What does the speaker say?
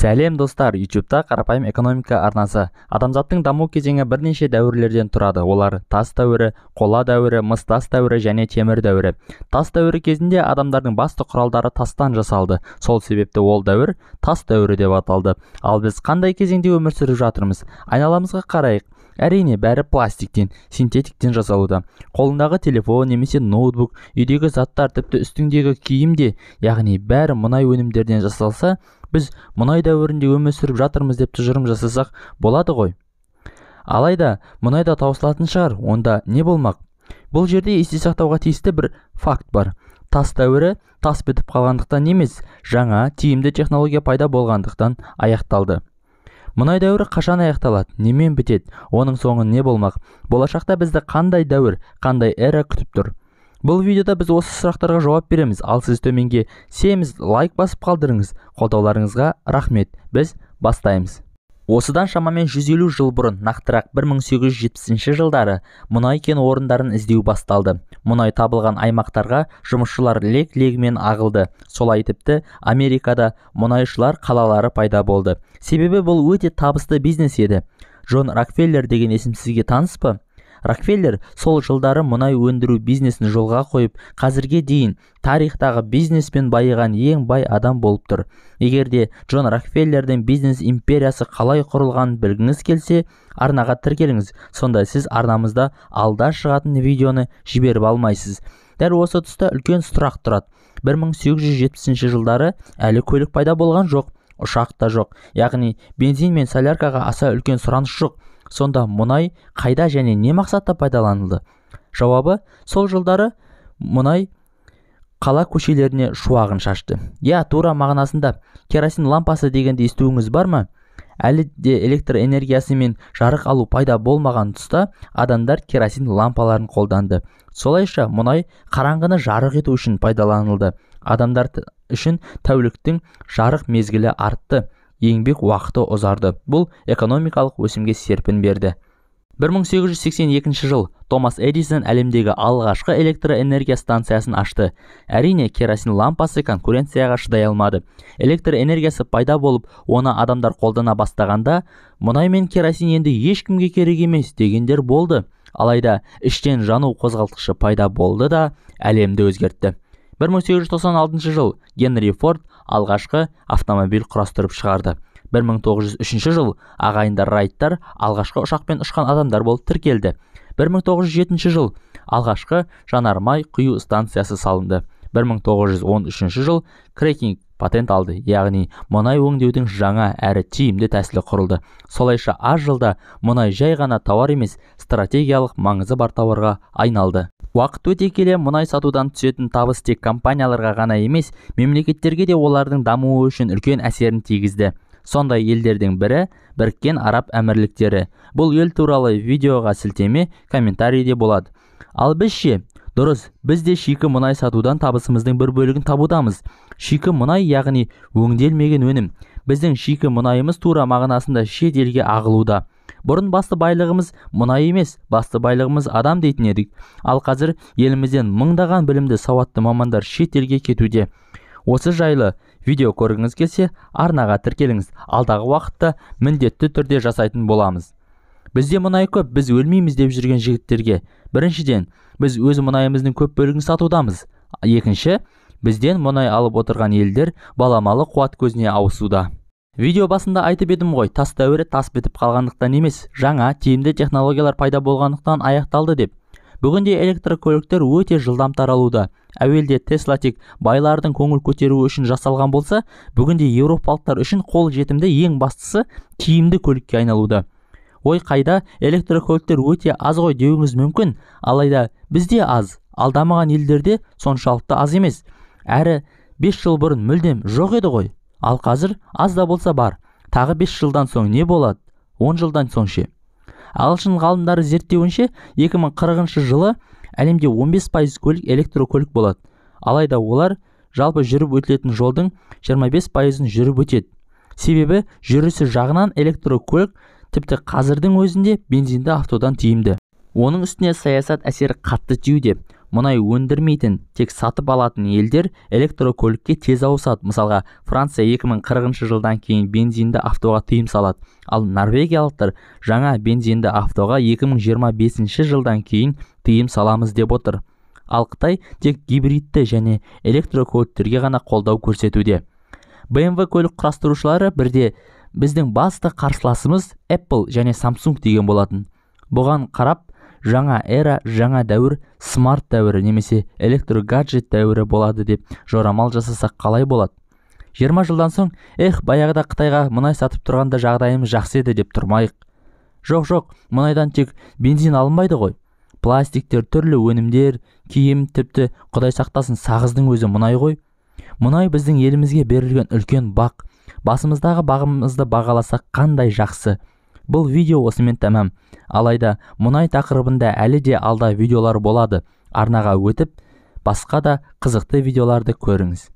Сәлем достар, YouTube'та қарапайым экономика арнасы. Адамзаттың даму кезеңі бірнеше дәуірлерден тұрады. Олар тас дәуірі, қола дәуірі, мыс тас дәуірі және темір дәуірі. Тас дәуірі кезінде адамдардың басты құралдары тастан жасалды. Сол себепті ол дәуір тас дәуірі деп аталды. Ал біз қандай кезеңде өмір сүріп жатырмыз? Айналамызға қарайық. Әрине, бәрі пластиктен, синтетиктен жасалуда. Қолыңдағы телефон немесе ноутбук, үйдегі заттар, тіпті үстіңдегі киім де, яғни бәрі мұнай өнімдерінен жасалса, біз мұнай дәуірінде өмір сүріп жатырмыз деп тұжырым жасасақ болады ғой. Алайда мұнай да таусылатын шығар, онда не болмақ? Бұл жерде есте сақтауға тиісті бір факт бар. Тас дәуірі тас бітіп қалғандықтан емес, жаңа тиімді технология пайда болғандықтан аяқталды. Мұнай дәуірі қашан аяқталады, немен бітеді, оның соңы не болмақ? Болашақта бізді қандай дәуір, қандай эра күтіп тұр? Бұл видеода біз осы сұрақтарға жауап береміз. Ал сіз төменге семіз лайк басып қалдырыңыз. Қолдауларыңызға рахмет. Біз бастаймыз. Осыдан шамамен 150 жыл бұрын, нақтырақ 1870 жылдары мұнай кен орындарын іздеу басталды. Мұнай табылған аймақтарға жұмысшылар лек-легімен ағылды. Солай тіпті Америкада мұнайшылар қалалары пайда болды. Себебі бұл өте табысты бизнес еді. Джон Рокфеллер деген есім сізге таныс па? Рокфеллер сол жылдары мұнай өндіру бизнесін жолға қойып, қазірге дейін тарихтағы бизнеспен байыған ең бай адам болып тұр. Егер де Джон Рокфеллердің бизнес империясы қалай құрылғанын білгіңіз келсе, арнаға тіркеліңіз. Сонда сіз арнамызда алда шығатын видеоны жіберіп алмайсыз. Дәл осы тұста үлкен сұрақ тұрады. 1870 жылдары әлі көлік пайда болған жоқ, ұшақ та жоқ. Яғни бензин мен соляркаға аса үлкен сұраныс жоқ. Сонда мұнай қайда және не мақсатта пайдаланылды? Жауабы, сол жылдары мұнай қала көшелеріне шуағын шашты. Я, тура мағынасында керосин лампасы дегенді естуіңіз бар ма? Әлі де электр энергиясы мен жарық алу пайда болмаған тұста адамдар керосин лампаларын қолданды. Солайша мұнай қараңғыны жарық ету үшін пайдаланылды. Адамдар үшін тәуліктің жарық мезгілі артты. Еңбек уақыты ұзарды. Бұл экономикалық өсімге серпін берді. 1882 жыл Томас Эдисон әлемдегі алғашқы электроэнергия станциясын ашты. Әрине, керосин лампасы конкуренцияға шыдай алмады. Электр энергиясы пайда болып, оны адамдар қолдана бастағанда, мұнай мен керосин енді ешкімге керек емес дегендер болды. Алайда іштен жану қозғалтқышы пайда болды да әлемді өзгертті. 1896 жыл Генри Форд алғашқы автомобиль құрастырып шығарды. 1903 жыл ағайындар Райттар алғашқы ұшақпен ұшқан адамдар болып тіркелді. 1907 жыл алғашқы жанармай құю станциясы салынды. 1913 жыл крекинг патент алды, яғни мұнай өңдеудің жаңа әрі тиімді тәсілі құрылды. Солайша аз жылда мұнай жай ғана тауар емес, стратегиялық маңызы бар тауарға айналды. Уақыт өте келе мұнай сатудан түсетін табыс тек компанияларға ғана емес, мемлекеттерге де олардың дамуы үшін үлкен әсерін тигізді. Сондай елдердің бірі Біріккен Араб Әмірліктері. Бұл ел туралы видеоға сілтеме комментарийде болады. Ал біз ше? Дұрыс, біз де шикі мұнай сатудан табысымыздың бір бөлігін табудамыз. Шикі мұнай, яғни өңделмеген өнім. Біздің шикі мұнайымыз тура мағынасында шет елге ағылуда. Бұрын басты байлығымыз мұнай емес, басты байлығымыз адам дейтін едік. Ал қазір елімізден мыңдаған білімді сауатты мамандар шет елге кетуде. Осы жайлы видео көргіңіз келсе, арнаға тіркеліңіз. Алдағы уақытта міндетті түрде жасайтын боламыз. Бізде мұнай көп, біз өлмейміз деп жүрген жігіттерге. Біріншіден, біз өз мұнайымыздың көп бөлігін сатудамыз. Екінші, бізден мұнай алып отырған елдер баламалы қуат көзіне ауысуда. Видео басында айтып едім ғой, тас дәуірі тас бітіп қалғандықтан емес, жаңа тиімді технологиялар пайда болғандықтан аяқталды деп. Бүгінде электрокөліктер өте жылдам таралуда. Әуелде Тесла тек байлардың көңіл көтеруі үшін жасалған болса, бүгінде еуропалықтар үшін қол жетімді, ең бастысы тиімді көлікке айналуда. Ой қайда, электрокөліктер өте аз ғой деуіңіз мүмкін, алайда бізде аз, ал дамыған елдерде соншалықты аз емес. Әрі 5 жыл бұрын мүлдем жоқ еді ғой. Ал қазір аз да болса бар. Тағы 5 жылдан соң не болады? 10 жылдан соң ше? Ағылшын ғалымдары зерттеуінше, 2040 жылы әлемде 15% көлік электрокөлік болады. Алайда олар жалпы жүріп өтілетін жолдың 25%-ын жүріп өтеді. Себебі жүрісі жағынан электрокөлік тіпті қазірдің өзінде бензинді автодан тиімді. Оның үстіне саясат әсері қатты тиюде. Мұнай өндірмейтін, тек сатып алатын елдер электрокөлікке тез ауысады. Мысалға, Франция 2040 жылдан кейін бензинді автоға тыйым салады. Ал норвегиялықтар жаңа бензинді автоға 2025 жылдан кейін тыйым саламыз деп отыр. Ал Қытай тек гибридті және электрокөліктерге ғана қолдау көрсетуде. BMW көлік құрастырушылары бірде біздің басты қарсыласымыз Apple және Samsung деген болатын. Бұған қарап, жаңа эра, жаңа дәуір, смарт дәуірі немесе электрогаджет дәуірі болады деп жорамал жасасақ қалай болады? 20 жылдан соң, эх, баяғыда Қытайға мұнай сатып тұрғанда жағдайымыз жақсы еді деп тұрмайық. Жоқ, мұнайдан тек бензин алынбайды ғой. Пластиктер, түрлі өнімдер, киім, тіпті Құдай сақтасын, сағыздың өзі мұнай ғой. Мұнай біздің елімізге берілген үлкен бақ. Басымыздағы бағымызды бағаласақ қандай жақсы. Бұл видео осымен тәмам. Алайда мұнай тақырыбында әлі де алда видеолар болады. Арнаға өтіп, басқа да қызықты видеоларды көріңіз.